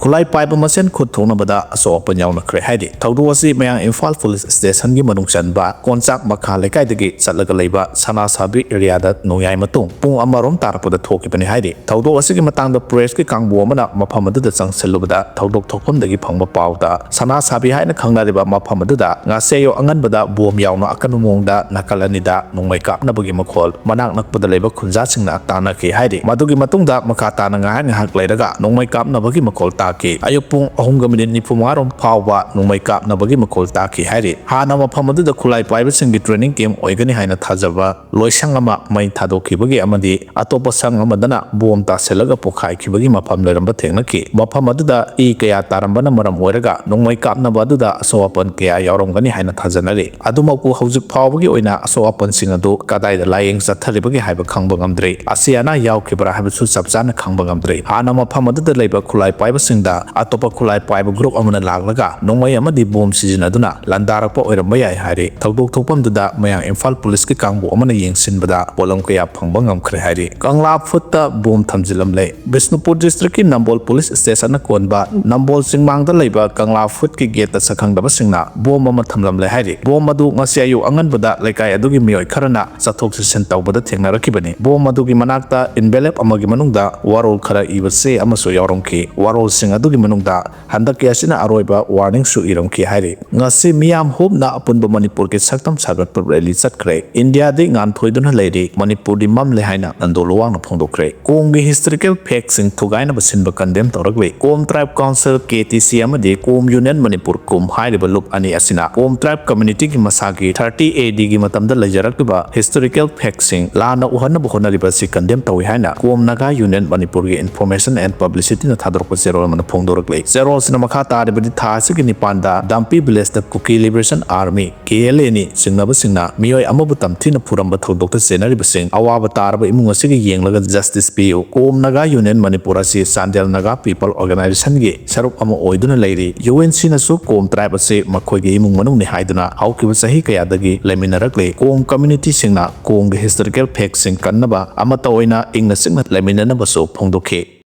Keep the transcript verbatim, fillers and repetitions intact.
ꯈꯨꯠꯂꯥꯏ ꯄꯥꯏꯕ ꯃꯁꯦꯟ ꯈꯨꯠ ꯊꯣꯛꯅꯕꯗ ꯑꯁꯣꯛ ꯑꯄꯟ ꯌꯥꯎꯅꯈ꯭ꯔꯦ ꯍꯥꯏꯔꯤ꯫ ꯊꯧꯗꯣꯛ ꯑꯁꯤ ꯃꯌꯥꯡ ꯏꯝꯐꯥꯜ ꯄꯨꯂꯤꯁ ꯁ꯭ꯇꯦꯁꯟꯒꯤ ꯃꯅꯨꯡ ꯆꯟꯕ ꯀꯣꯟꯆꯥꯛ ꯃꯈꯥ ꯂꯩꯀꯥꯏꯗꯒꯤ ꯆꯠꯂꯒ ꯂꯩꯕ ꯁꯅꯥꯁꯥꯕꯤ ꯑꯦꯔꯤꯌꯥꯗ ꯅꯣꯡꯌꯥꯏ ꯃꯇꯨꯡ ꯄꯨꯡ ꯑꯃꯔꯣꯝ ꯇꯥꯔꯛꯄꯗ ꯊꯣꯛꯈꯤꯕꯅꯤ ꯍꯥꯏꯔꯤ꯫ ꯊꯧꯗꯣꯛ ꯑꯁꯤꯒꯤ ꯃꯇꯥꯡꯗ ꯄ꯭ꯔꯦꯁꯀꯤ ꯀꯥꯡꯕꯨ ꯑꯃꯅ ꯃꯐꯝ ꯑꯗꯨꯗ ꯆꯪꯁꯤꯜꯂꯨꯕꯗ ꯊꯧꯗꯣꯛ ꯊꯣꯛꯐꯝꯗꯒꯤ ꯐꯪꯕ ꯄꯥꯎꯗ ꯁꯅꯥꯁꯥꯕꯤ ꯍꯥꯏꯅ ꯈꯪꯅꯔꯤꯕ ꯃꯐꯝ ꯑꯗꯨꯗ ꯉꯁꯤ ꯑꯌꯨꯛ ꯑꯉꯟꯕꯗ ꯕꯣꯝ ꯌꯥꯎꯅ ꯑꯀꯟꯕ ꯃꯑꯣꯡꯗ ꯅꯥꯀꯜ ꯑꯅꯤꯗ ꯅꯣꯡꯃꯩ ꯀꯥꯞꯅꯕꯒꯤ ꯃꯈꯣꯜ ꯃꯅꯥꯛ ꯅꯛꯄꯗ ꯂꯩꯕ ꯈꯨꯟꯖꯥꯁꯤꯡꯅ ꯇꯥꯟꯅꯈꯤ ꯍꯥꯏꯔꯤ꯫ ꯃꯗꯨꯒꯤ ꯃꯇꯨꯡꯗ ꯃꯈꯥ ꯇꯥꯅ ꯉꯥꯏꯍꯥꯛ ꯉꯥꯏꯍꯥꯛ ꯂꯩꯔꯒ ꯅꯣꯡꯃꯩ ꯀꯥꯞꯅꯕꯒꯤ ꯃꯈꯣꯜ ꯇꯥꯈꯤ꯫ ꯑꯌꯨꯛ ꯄꯨꯡ ꯑꯍꯨꯝꯒ ꯃꯤꯅꯤꯠ ꯅꯤꯐꯨ ꯃꯉꯥ ꯔꯣꯝ ꯐꯥꯎꯕ ꯅꯣꯡꯃꯩ ꯀꯥꯞꯅꯕꯒꯤ ꯃꯈꯣꯜ ꯇꯥꯈꯤ ꯍꯥꯏꯔꯤ꯫ ꯍꯥꯟꯅ ꯃꯐꯝ ꯑꯗꯨꯗ ꯈꯨꯠꯂꯥꯏ ꯄꯥꯏꯕꯁꯤꯡꯒꯤ ꯇ꯭ꯔꯦꯅꯤꯡ ꯀꯦꯝ ꯑꯣꯏꯒꯅꯤ ꯍꯥꯏꯅ ꯊꯥꯖꯕ ꯂꯣꯏꯁꯪ ꯑꯃ ꯃꯩ ꯊꯥꯗꯣꯛꯈꯤꯕꯒꯤ ꯑꯃꯗꯤ ꯑꯇꯣꯞꯄ ꯁꯪ ꯑꯃꯗꯅ ꯕꯣꯝ ꯇꯥꯁꯤꯜꯂꯒ ꯄꯣꯈꯥꯏꯈꯤꯕꯒꯤ ꯃꯐꯝ ꯂꯩꯔꯝꯕ ꯊꯦꯡꯅꯈꯤ꯫ ꯃꯐꯝ ꯑꯗꯨꯗ ꯏ ꯀꯌꯥ ꯇꯥꯔꯝꯕꯅ ꯃꯔꯝ ꯑꯣꯏꯔꯒ ꯅꯣꯡꯃꯩ ꯀꯥꯞꯅꯕ ꯑꯗꯨꯗ ꯑꯁꯣꯛ ꯑꯄꯟ ꯀꯌꯥ ꯌꯥꯎꯔꯝꯒꯅꯤ ꯍꯥꯏꯅ ꯊꯥꯖꯅꯔꯤ꯫ ꯑꯗꯨꯃꯛꯄꯨ ꯍꯧꯖꯤꯛ ꯐꯥꯎꯕꯒꯤ ꯑꯣꯏꯅ ꯑꯁꯣꯛ ꯑꯄꯟꯁꯤꯡ ꯑꯗꯨ ꯀꯗꯥꯏꯗ ꯂꯥꯌꯦꯡ ꯆꯠꯊꯔꯤꯕꯒꯦ ꯍꯥꯏꯕ ꯈꯪꯕ ꯉꯝꯗ꯭ꯔꯤ꯫ ꯑꯁꯤ ꯑꯅꯥ ꯌꯥꯎꯈꯤꯕ꯭ꯔꯥ ꯍꯥꯏꯕꯁꯨ ꯆꯞ ꯆꯥꯅ ꯈꯪꯕ ꯉꯝꯗ꯭ꯔꯤ꯫ ꯍꯥꯟꯅ ꯃꯐꯝ ꯑꯗꯨꯗ ꯂꯩꯕ ꯈꯨꯠꯂꯥꯏ ꯄꯥꯏꯕꯁꯤꯡꯗ ꯑꯇꯣꯞꯄ ꯈꯨꯠꯂꯥꯏ ꯄꯥꯏꯕ ꯒ꯭ꯔꯨꯞ ꯑꯃꯅ ꯂꯥꯛꯂꯒ ꯅꯣꯡꯃꯩ ꯑꯃꯗꯤ ꯕꯣꯝ ꯁꯤꯖꯤꯟꯅꯗꯨꯅ ꯂꯥꯟꯗꯥꯔꯛꯄ ꯑꯣꯏꯔꯝꯕ ꯌꯥꯏ ꯍꯥꯏꯔꯤ꯫ ꯊꯧꯗꯣꯛ ꯊꯣꯛꯐꯝꯗꯨꯗ ꯃꯌꯥꯡ ꯏꯝꯐꯥꯜ ꯄꯨꯂꯤꯁꯀꯤ ꯀꯥꯡꯕꯨ ꯑꯃꯅ ꯌꯦꯡꯁꯤꯟꯕꯗ ꯄꯣꯠꯂꯝ ꯀꯌꯥ ꯐꯪꯕ ꯉꯝꯈ꯭ꯔꯦ ꯍꯥꯏꯔꯤ꯫ ꯀꯪꯂꯥ ꯐꯨꯠꯇ ꯕꯣꯝ ꯊꯝꯖꯤꯜꯂꯝꯂꯦ꯫ ꯕꯤꯁꯅꯨꯄꯨꯔ ꯗꯤꯁꯇ꯭ꯔꯤꯛꯀꯤ ꯅꯝꯕꯣꯜ ꯄꯨꯂꯤꯁ ꯁ꯭ꯇꯦꯁꯟꯅ ꯀꯣꯟꯕ ꯅꯝꯕꯣꯜ ꯆꯤꯡꯃꯥꯡꯗ ꯂꯩꯕ ꯀꯪꯂꯥ ꯐꯨꯠꯀꯤ ꯒꯦꯠꯇ ꯁꯛꯈꯪꯗꯕꯁꯤꯡꯅ ꯕꯣꯝ ꯑꯃ ꯊꯝꯂꯝꯂꯦ ꯍꯥꯏꯔꯤ꯫ ꯕꯣꯝ ꯑꯗꯨ ꯉꯁꯤ ꯑꯌꯨꯛ ꯑꯉꯟꯕꯗ ꯂꯩꯀꯥꯏ ꯑꯗꯨꯒꯤ ꯃꯤꯑꯣꯏ ꯈꯔꯅ ꯆꯠꯊꯣꯛ ꯆꯠꯁꯤꯟ ꯇꯧꯕꯗ ꯊꯦꯡꯅꯔꯛꯈꯤꯕꯅꯤ꯫ ꯕꯣꯝ ꯑꯗꯨꯒꯤ ꯃꯅꯥꯛꯇ envelope ꯑꯃꯒꯤ ꯃꯅꯨꯡꯗ ꯋꯥꯔꯣꯜ ꯈꯔ ꯏꯕ ꯆꯦ ꯑꯃꯁꯨ ꯌꯥꯎꯔꯝꯈꯤ꯫ ꯋꯥꯔꯣꯜꯁꯤꯡ ꯑꯗꯨꯒꯤ ꯃꯅꯨꯡꯗ ꯍꯟꯗꯛꯀꯤ ꯑꯁꯤꯅ ꯑꯔꯣꯏꯕ warningꯁꯨ ꯏꯔꯝꯈꯤ ꯍꯥꯏꯔꯤ꯫ ꯉꯁꯤ ꯃꯤꯌꯥꯝ ꯍꯨꯞꯅ ꯑꯄꯨꯟꯕ ꯃꯅꯤꯄꯨꯔꯒꯤ ꯁꯛꯇꯝ ꯁꯥꯒꯠꯄ rally ꯆꯠꯈ꯭ꯔꯦ꯫ ꯏꯟꯗꯤꯌꯥꯗꯤ ꯉꯥꯟꯊꯣꯏꯗꯨꯅ ꯂꯩꯔꯤ, ꯃꯅꯤꯄꯨꯔꯗꯤ ꯃꯝꯂꯦ ꯍꯥꯏꯅ ꯅꯟꯗꯣ ꯂꯨꯋꯥꯡꯅ ꯐꯣꯡꯗꯣꯛꯈ꯭ꯔꯦ꯫ ꯀꯣꯝꯒꯤ historical factꯁꯤꯡ ꯊꯨꯒꯥꯏꯅꯕ ꯁꯤꯟꯕ condemn ꯇꯧꯔꯛꯂꯤ꯫ ꯀꯣꯝ tribe council, KTC ꯑꯃꯗꯤ ꯀꯣꯝ ꯌꯨꯅꯤꯌꯟ ꯃꯅꯤꯄꯨꯔ, ꯀꯨꯝ ꯍꯥꯏꯔꯤꯕ ꯂꯨꯞ ꯑꯅꯤ ꯑꯁꯤꯅ ꯀꯣꯝ tribe communityꯒꯤ ꯃꯁꯥꯒꯤ thirty ADꯒꯤ ꯃꯇꯝꯗ ꯂꯩꯖꯔꯛꯂꯤꯕ historical factꯁꯤꯡ ꯂꯥꯟꯅ ꯎꯍꯟꯅꯕ ꯍꯣꯠꯅꯔꯤꯕ ꯑꯁꯤ condemn ꯇꯧꯏ ꯍꯥꯏꯅ ꯀꯣꯝ ꯅꯥꯒꯥ ꯌꯨꯅꯤꯌꯟ ꯃꯅꯤꯄꯨꯔꯒꯤ Information and Publicityꯅ ꯊꯥꯗꯣꯔꯛꯄ ꯆꯦꯔꯣꯜ ꯑꯃꯅ ꯐꯣꯡꯗꯣꯔꯛꯂꯤ꯫ ꯆꯦꯔꯣꯜꯁꯤꯅ ꯃꯈꯥ ꯇꯥꯔꯤꯕꯗꯤ ꯊꯥ ꯑꯁꯤꯒꯤ ꯅꯤꯄꯥꯟꯗ ꯗꯥꯝꯄꯤ villageꯇ Kuki Liberation Army, KLAꯅꯤ ꯆꯤꯡꯅꯕꯁꯤꯡꯅ ꯃꯤꯑꯣꯏ ꯑꯃꯕꯨ ꯇꯝꯊꯤꯅ ꯐꯨꯔꯝꯕ ꯊꯧꯗꯣꯛꯇ ꯆꯦꯟꯅꯔꯤꯕꯁꯤꯡ ꯑꯋꯥꯕ ꯇꯥꯔꯕ ꯏꯃꯨꯡ ꯑꯁꯤꯒꯤ ꯌꯦꯡꯂꯒ justice ꯄꯤꯌꯨ꯫ ꯀꯣꯝ ꯅꯥꯒꯥ ꯌꯨꯅꯤꯌꯟ ꯃꯅꯤꯄꯨꯔ ꯑꯁꯤ ꯆꯥꯟꯗꯦꯜ ꯅꯥꯒꯥ ꯄꯤꯄꯜ ꯑꯣꯔꯒꯅꯥꯏꯖꯦꯁꯟꯒꯤ ꯁꯔꯨꯛ ꯑꯃ ꯑꯣꯏꯗꯨꯅ ꯂꯩꯔꯤ꯫ UNCꯅꯁꯨ ꯀꯣꯝ tribe ꯑꯁꯤ ꯃꯈꯣꯏꯒꯤ ꯏꯃꯨꯡ ꯃꯅꯨꯡꯅꯤ ꯍꯥꯏꯗꯨꯅ ꯍꯧꯈꯤꯕ ꯆꯍꯤ ꯀꯌꯥꯗꯒꯤ ꯂꯩꯃꯤꯟꯅꯔꯛꯂꯤ꯫ ꯀꯣꯝ communityꯁꯤꯡꯅ ꯀꯣꯝꯒꯤ historical factꯁꯤꯡ ꯀꯟꯅꯕ ꯑꯃꯠꯇ ꯑꯣꯏꯅ ꯏꯪꯅ ꯆꯤꯛꯅ ꯂꯩꯃꯤꯟꯅꯅꯕꯁꯨ ꯐꯣꯡꯗꯣꯛꯈꯤ꯫